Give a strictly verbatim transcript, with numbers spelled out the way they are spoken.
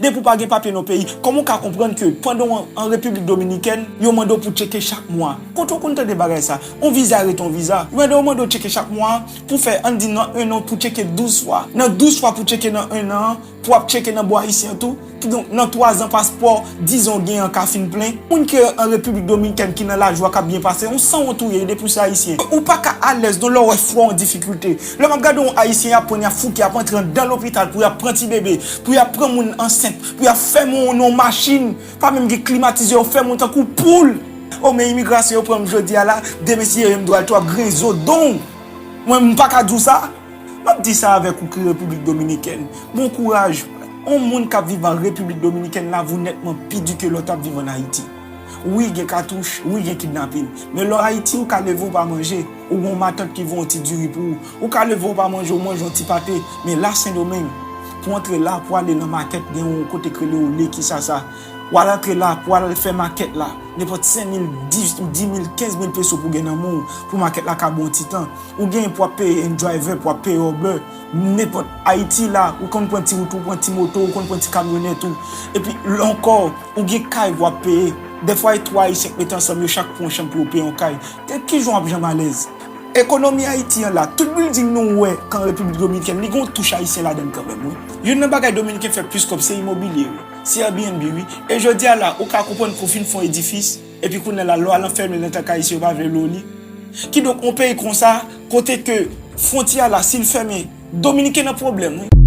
Depi w pa gen papye nan peyi, kòman w ka konprann ke pandan w an, an Repiblik Dominikèn, yo mande w pou tcheke chak mwa? Kote w konn tande bagay sa? On viza rete on viza. Yo mande w, mande w tcheke chak mwa pou fè, ann di nan en an, pou tcheke douz fwa. Nan douz fwa pou tcheke nan en an, pou ap tcheke nan bò ayisyen an tou. Kidonk, nan twa zan paspò, dizon gen an ka fin plen. Moun ki an Repiblik Dominikèn ki nan lajwa k ap byen pase, on sanwont ou ye depi w se ayisyen. Ou pa ka alèz non lè w wè frè w an difikilte. Lè m ap gade yon ayisyen y ap pran, y ap fouke, y ap antre anndan lopital pou y ap pran ti bebe, pou y ap pran moun ansent, pou y ap fèmen w nan yon machin, pa menm gen klimatizè, yo fèmen w tankou poul. O men imigrasyon yo pran m jodi a la, demen si yo ye m dwal tou ap grenn zo don. Mwen m pa ka di w sa. M ap di sa avèk ou ki Repiblik Dominikèn. Bon kouraj. On moun k ap viv an Repiblik Dominikèn la vo nètman pi di ke lòt ap viv ann Ayiti. Wi, gen katouch, wi, gen kidnapin. Men lè w Ayiti, ou ka leve w pa manje, ou gen yon matant ki voye yon ti diri pou ou. Ou ka leve w pa manje, ou manje yon ti pate. Men la Sendomeng, pou antre la, pou ale nan makèt, gen yon kote k rele Olé, ki sa sa. W al antre la, pou al fè makèt la. Nenpòt senk mil, dis, dis mil, kenz mil peso pou gen nan men w, pou makèt la ka bon ti tan. Ou gen pou ap peye yon driver, pou ap peye Uber. Nenpòt Ayiti la, ou konn pran ti wout, ou pran ti moto, ou konn pran ti kamyonèt ou. Epi, ankò, ou gen kay pou ap peye. Dèfwa, e twa Ayisyen k mete ansanm, yo chak pran yon chanm pou yo peye yon kay. Ki jan w ap janm alèz? Ekonomi Ayiti an la, tout bilding nou wè k an Repiblik Dominikèn, li gen yon touch ayisyen ladan l kanmenm, wi. Youn nan bagay Dominiken fè plis kòb, se imobilye, wi. Se Airbnb, wi. E jodi a la, ou ka konprann ke w fin fè yon edifis, epi kounye a la, lè w al anfèmen nan tank ayisyen, yo pa vle lwe w li. Kidonk, yon peyi konsa, kote ke fwontyè a la, si l fèmen, Dominiken nan pwoblèm, wi.